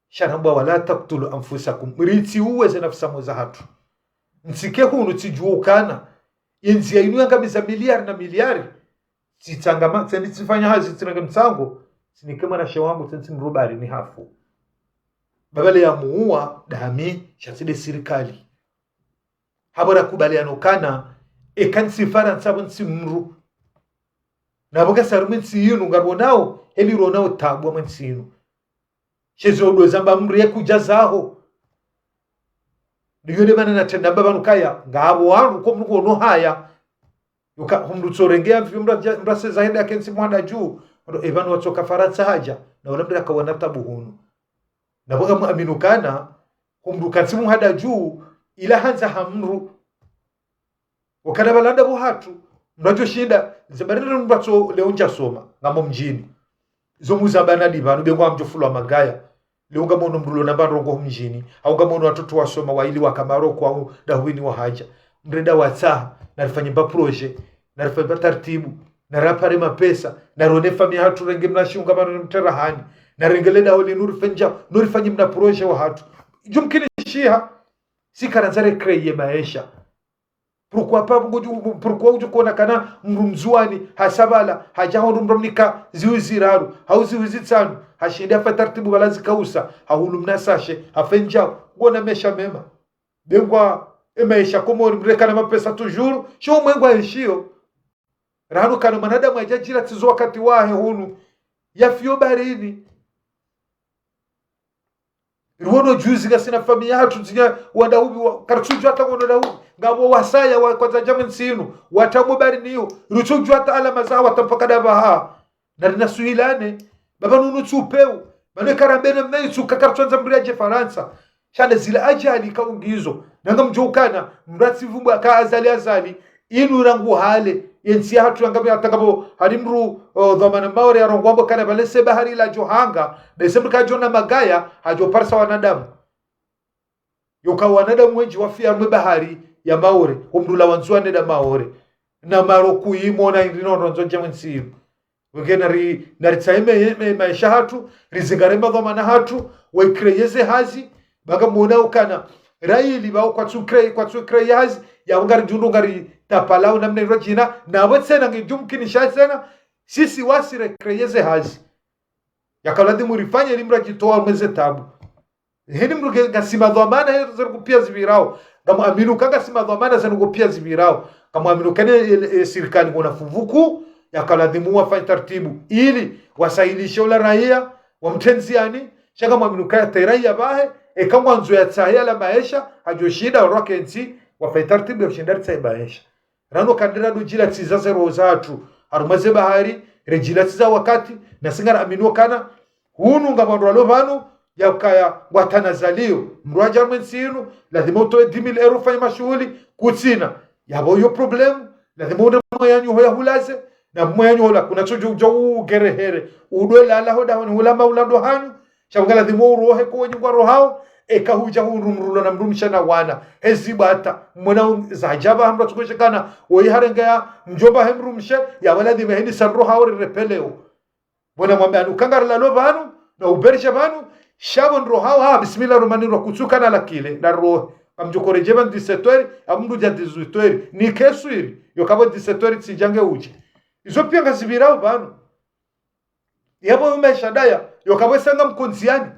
Sha ramba ولا تقتلوا أنفسكم. Ritsi uwe ze nafsi mwa zahatru. Ntsike hunu tsidjuwa ukana. Ye ndzia inu yangamiza miliari na miliari. Tsitsangama, tsendi tsifanya hazi, tsinange mtsango. Tsinike mwanamshe wangu, tsentsi mndru baharini hafu. Pvapvo le yamuua, dami, sha tsi nde sirikali. Hapvo rakubaliana ukana, eka ntsi Farantsa pvo ntsi mndru. Na pvo ngasi harimwa entsi inu, ngarionao, heli rionao tabu mwe ntsi inu. Sha ezi ondo zamba mndru ye kudja zaho. Ndiyo nde mana natrenda mba pvanu kaya, ngapvo wandru ko mndru kono haya. Yoka, ho mndru tsorengea mfi, mndru adja, mndru aseza hende akentsi mhanda dju, ndo e pvanu watsoka Farantsa hadja, na ula mndru akawana tabu hunu. Na pvo ngamwamini ukana, ho mndru kantsi mhanda dju, ila handza ha mndru. Wakana pvala nda pvo hatru, mndru adjo shinda, ze bari nda mndru atso leo ndja soma, ngamo mdjini. Zo muzamba na ndi pvanu, be ngwamdjo fulwa magaya. Leo ngamwono mndru lona mba ndrongo ho mdjini, hau ngamwono watoto wasoma waili waka Maroko, hau dahwini wahadja. Mndru enda watsaha, narifanye mba projet, narifanye mba taratibu, narapare mapesa, narione famiyi yahatru renge mna shiunga mano mterahani, narenge le daho linu rife ndjau, no rifanye mna projet wahatru. Idjo mkinishiha, si karandza recréer maesha. Pourquoi pas, ngodjo, pourquoi udjo kona kana mndru Mndzuani, hasa pvala, hadja hondro mndru amnika ziwi ziraru, hau ziwi zitsanu, hashindi hafa taratibu pvala zikausa, hahulu mna sachet, hafe ndjau, ngona maesha mema. Be ngwa, e maesha Komori, mndru ekana mapesa toujours, sho mwengo aishiyo. Rahanu kana mwanadamu adja djira tsizo wakati wahe hunu, yafiyo baharini. Riwono juzi ngasina famiyi yahatru tsinya wandaubi wa, karitsudjuwa hata ngono daubi. Ngapvo wasaya wa kwandza dja mwe ntsi inu, wata mo baharini iyo. Ritsudjuwa hata alama zaha wata mpaka nda pvaha. Na rina suhilane, pvapvo nunu tsi upeu. Pvanu eka rambe namna itsuka karitswandza mndru yadje Farantsa. Sha nde zila ajali kaungizo. Na ngamdjo ukana, mndru atsivumbu aka Azali Azali, inu rangu hale, ye ntsi yahatru yangamiya hata ngapvo, hari mndru, o, dhwamana Maore yarongoa mbo kana pvale se bahari ladjo hanga, nde se mndru kadjo na magaya, hadjo parisa wanadamu. Yoka wanadamu wendji wafiya mwe bahari ya Maore, ho mndru la wa Ndzuani nda Maore. Na Maroko yimona indri no rondzo dja mwe ntsi inu. Wenge nari, naritsahe me, me, maesha yahatru, rizingare madhwamana yahatru, wa créer ze hazi, ba ngamwona ukana, raili pvao kwatsu créer, kwatsu créer hazi, ya ngari djundru ngari tapalao namna iro djina, na pvo tsena ngedjo mkinisha tsena, sisi wasi recréer ze hazi. Yaka ladhimu rifanye ili mndru adjitowe mwe ze tabu. Heni mndru nge, ngasi madhwamana he zerukupia zipvirao. Ngamwamini uka ngasi madhwamana zerukupia zipvirao. Ngamwamini uka ne, e, e, sirikali ngona fuvu kuu, yaka ladhimu wafanye taratibu. Ili, wasahilishe ula raiya, Wamtrendziyani, sha ngamwamini ukaya tayari yapvahe, eka ngwandzo yatsahe yala maesha, hadjoshinda warwa kentsi, wafanye taratibu ya ushinda ritsahe maesha. Rano kandira dudjila tsiza ze roho zatru, harumwa ze bahari, redjila tsiza wakati, na si ngaraminio ukana, hunu ngapvo wandru walo pvanu, yakaya ngwatanazalio, mdru yadja harumwa entsi inu, lazima utowe dix mille euros ufanye mashuhuli, kutsina. Yapvo iyo problème, lazima unde mwananyaho yahulaze, na mwananyaho la, kunatsodjo udja ugerehere, udwe lala ho dahoni hula maula ndo hanyu, sha pvo nga lazima urohe ko wenyi ngwarohao, eka hudja hundru mdru ulo na mdrumshe na wana, hezi bata, mwana un-, zadjaba hamdru atsukweshekana, woyi harenge ya mdjomba he mdrumshe, yapvo lazima heni sa rohao rirepeleo. Mbona mwambe anu kangari lalo pvanu, na uberisha pvanu, sha pvo ndro hao, ha, bismillah, romani ro kutsuka na lakile, na rohe. Kamdjo koredje pvanu dix-sept heures, apvo mdru udja dix-huit heures, ni keswiri, yo kapvo dix-sept heures tsidjange udje. Izo pia ngazipvirao pvanu. Yapvo yo maesha ndaya, yo kapvo sanga mkondziyani.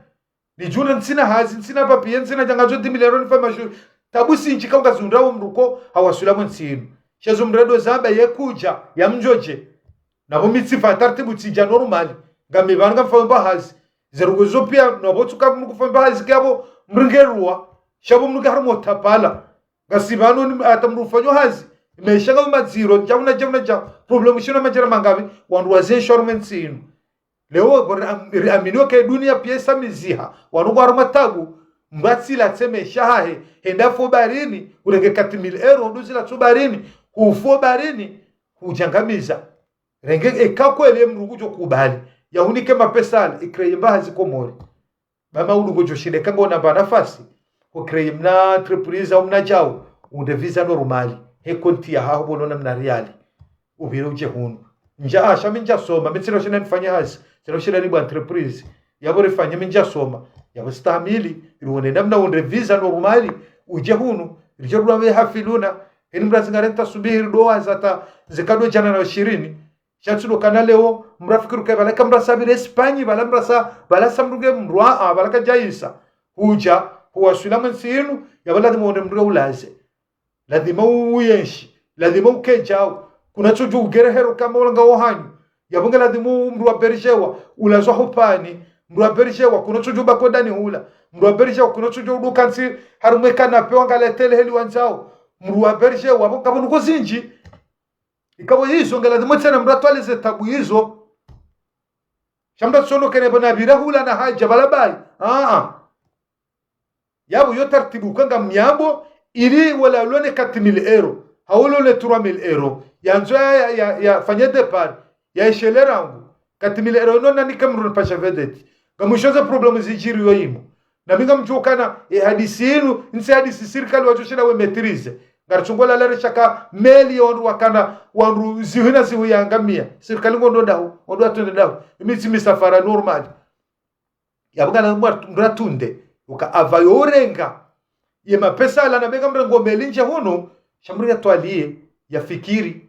Nidjuna ntsina hazi, ntsina papier, ntsina djangazo dix mille euros nifanye mashuhuli. Tabu sindji ka ungazihundrao mdru ko hawaswili harumwa entsi inu. Sha zo mdru ndo zamba ye kudja, ya mdjodje. Na pvo mi tsifanya taratibu tsidja normal. Ngami pvanu ngamfanyao mba hazi. Ze ndrongoo zo pia, na pvo tsuka mdru kufanya mba hazi kiyapvo mdru nge ruwa. Sha pvo mdru nge harumwa utapala. Ngasi pvanu ni hata mdru ufanyao hazi. Maesha ngapvo madziro, dja una, dja una, dja. Problème shinu madjera mangapvi, wandru wazienshi harumwa entsi inu. Leo, bo ri am-, riaminio ke dunia pia isa miziha. Wanu ngwaro matabu, mdru atsila tse maesha hahe, hende hafo baharini, urenge quatre mille euros, ndo zila tso baharini, hufo baharini, hudjangamiza. Renge eka kweli mdru ngudjo kubali, yahunike mapesa yale, ikreye mba hazi Komori. Ba maulu ngodjo shinda eka ngona mba nafasi, hukreye mna entreprise au mna djau, unde visa normal, he konti yahaho pvo nona mna riali. Upvire udje hunu. Ndja, ah, sha mi ndjasoma, mi tsina ushinda nifanye hazi, tsina ushinda nibue entreprise. Yapvo rifanye mi ndjasoma, yapvo stahamili, rione namna unde visa normal, udje hunu, ridje rula we hafiluna, heni mdru azingarenta subihi ri dowa zata, zikado djana na shirini, sha tsi ndo kana leo, mdru afikiri uka pvala eka mdru asafiri Espagne, pvala mdru asa, pvala sa mdru nge mdru a, pvala kadjayisa. Hudja, huwaswili harumwa entsi inu, yapvo lazima wone mdru ya ulaze. Lazima uyenshi, lazima ukedjao. Kunatsodjo ugerehere hama ula ngawo hanyu. Yapvo nge lazima mdru waberishewa, ulazwa hopvani. Mdru waberishewa, kunatsodjo baki ho dahoni hula. Mdru waberishewa, kunatsodjo uduka ntsi, harumwa e canapé wangalie télé heli wandzao. Mdru waberishewa, pvo kapvo ndrongoo zindji. Ikapvo izo, nge lazima tsena mdru atwalize tabu izo. Sha mdru atsonokene pvo na pvira hula na hadja pvala bayi. Ah, ah. Yapvo yo taratibu kwanga myambo, ili wala ulone quatre mille euros. Hau ulone trois mille euros. Yandzo ya, ya, ya, ya fanye départ. Ya ishele rangu. Quatre mille euros ino nani ke mdru nipasha vedeti. Ngamwisho ze problème zidjiri yo imo. Na mi ngamdjuo ukana, e hadisi inu, ntsi hadisi sirikali wadjo shinda we maîtriser. Ngaritsungo lala rishaka meli ya wandru wakana, wandru zihwi na zihwi yangamia. Sirikali ngondo ndahu, ngondo watunde ndahu. Imi tsi misafara normal. Yapvo ngana mwa-, mdru atunde. Uka apva yo urenga. Ye mapesa yala na benga mrengo meli ndje hunu, sha mdru yatwalie, yafikiri.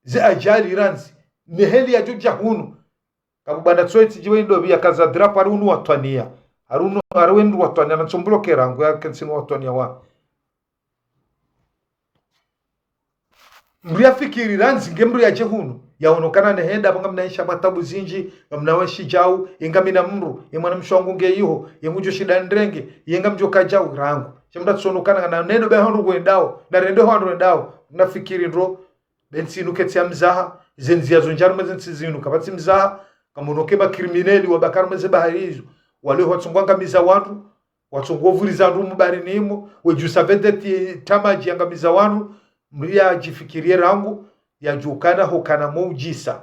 Ze ajali randzi, ne heli yadjo dja hunu. Kapvo bwana tsoyi tsidjiwe ndo pvi yakaza drapo hari unu watwaniya. Hari unu, hari wendru watwaniya, na ntsombolo ke rangu ya kentsi nu watwaniya wa. Mdru yafikiri randzi nge mdru yadje hunu. Yaono ukana ne henda, pvo ngamna isha matabu zindji, ngamna wenshi djau, ye ngamina mdru, ye mwanamshe wangu nge iho, ye ngudjo shinda nirenge, ye ngamdjo ka djau rangu. Sha mdru atsono ukana ngana nendo be handru wendao, na rende handru wendao, nafikiri ndro, be ntsi inu ketsi ya mzaha, ze ndzia zo ndjari mwe ze ntsi zinu, kapvatsi mzaha, kamono ke ma criminels wabaki harumwa ze bahari izo, wale watsungua ngamiza wandru, watsungua vuriza wandru mu baharini imo, wedjusa vedeti tamadji yangamiza wandru, mdru yadjifikirie rangu, yadjukana hukana mo udjisa.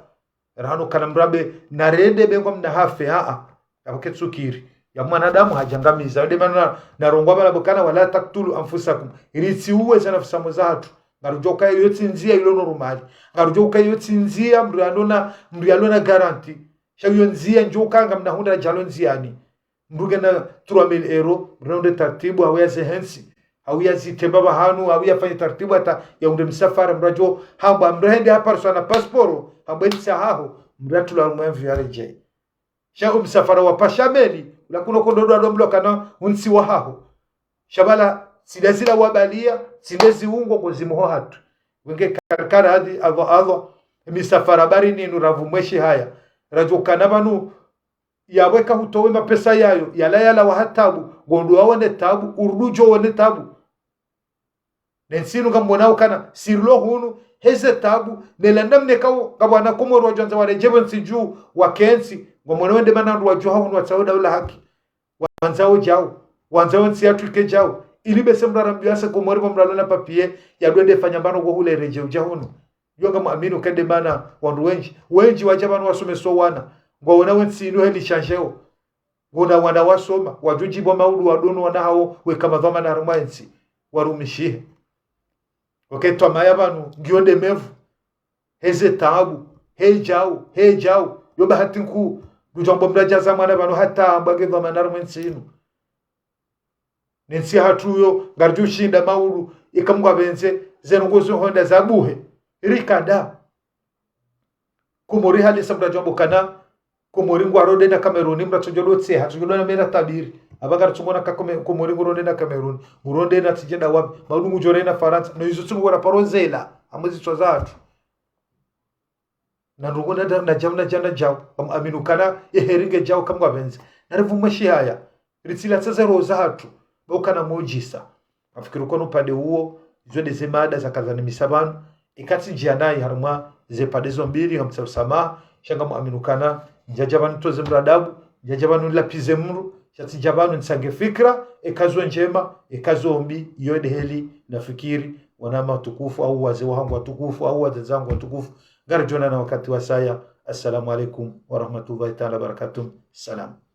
Rano kana mdru abe, na rende be ngwa mna hafe, aa. Yapvo ketsukiri. Ya mwanadamu hadjangamiza. Nde mana na, na rongwa pvala pvo ukana, "Wala taktulu anfusakum." Ritsi uwe ze nafsi za hatru. Ngarudjo ukaya iyo tsi ndzia ilo normal. Ngarudjo ukaya iyo tsi ndzia mdru yalona, mdru yalona garantie. Sha iyo ndzia ndjo ukaya ngamna hundra djalo ndziani. Mdru ngena trois mille euros, mdru na unde taratibu, hau ya ze hentsi, hau ya zitemba pvahanu, hau ya fanye taratibu hata ya unde msafara, mdru adjo hamba, mdru hende hapariswa na pasiporo, hambwe ntsi haho, mdru atula mwe mvi ya redjei. Sha u msafara wa pasha meli, ula kuno kondo ndo ado mlo kana untsi wa haho. Sha pvala, tsi nde zila wabalia, tsi nde ziungo ko zimu ho hatru. Wenge karkara hadi, Allah, Allah, misafara baharini inu ravu mweshi haya. Radjo kana pvanu, Yapvo eka hutowe mapesa yayo, yala yalawa ha tabu, ngondo waone tabu, urudi udjo one tabu. Ne ntsi inu ngamwonao ukana, sirilo hunu, heze tabu, ne landa mnekao, ngapvo wana Komori wadjo wandza waredjee pvo ntsi dju, wakentsi, ngwamwonao wende mana wandru wadjuha hunu watsaho daula haki. Wandzao djau, wandzao ntsi yatru ike djau. Ili bese mndru arambiwa ase Komori pvo mndru alona papier, yadjo wende fanya mbano ngo hule redjee udja hunu. Yo ngamwamini uka nde mana wandru wendji, wendji wadja pvanu wasomesa wana. Ngwaona we ntsi inu heli shanjeo. Ngwaona wana wasoma, wadjo djibwa maudu wadjo ona wana hawo weka madhwamana harumwa entsi, warumishihe. Oke, twamaa ya pvanu, ngiyo nde mevu. Heze tabu, he djau, he djau. Yo bahati nkuu, ngudjo amba mndru adjaza mwana pvanu hata amba nge dhwamana harumwa entsi inu. Ne ntsi yahatru yo, ngaridjo ushinda maudu, ika Mngu apvendze, zenu ngozo honda zabuhe. Rikada. Komori halisa mndru adjo amba ukana, Komori ngwaro nde na Kameruni, mndru atsodjo do tseha, atsodjo do na mera tabiri. Apva ngaritsungo na ka Kome-, Komori nguro nde na Kameruni, nguro nde na tsidje nda wapvi, maudu ngudjo nde na Farantsa, no izo tsi ngora paro ndzela, amwe zitswa zahatru. Na ndrongo na, na, na djau, na djau, na djau. Ngamwamini ukana, ye heri nge djau ika Mngu apvendze. Na ripvumwe shihaya. Ritsila tseze roho zahatru. Ba ukana mdjisa. Nafikiri ukana upande uwo, izo nde ze mada zaka zanimisa pvanu. Ika tsidjianayi harumwa ze pande zo mbili, ngamtsaho usamaha. Sha ngamwamini ukana, ndjadja pvanu nitoze mndru adabu, ndjadja pvanu nilapvize mndru, sha tsidja pvanu nitsange fikira, eka zo ndjema, eka zo mbi, iyo nde heli, nafikiri, wananya watukufu, au wazee wahangu watukufu, au wadzadze wahangu watukufu, ngaridjo onana wakati wasaya. Assalamu alaikum warahmatullahi taala wabarakatuh. Salam.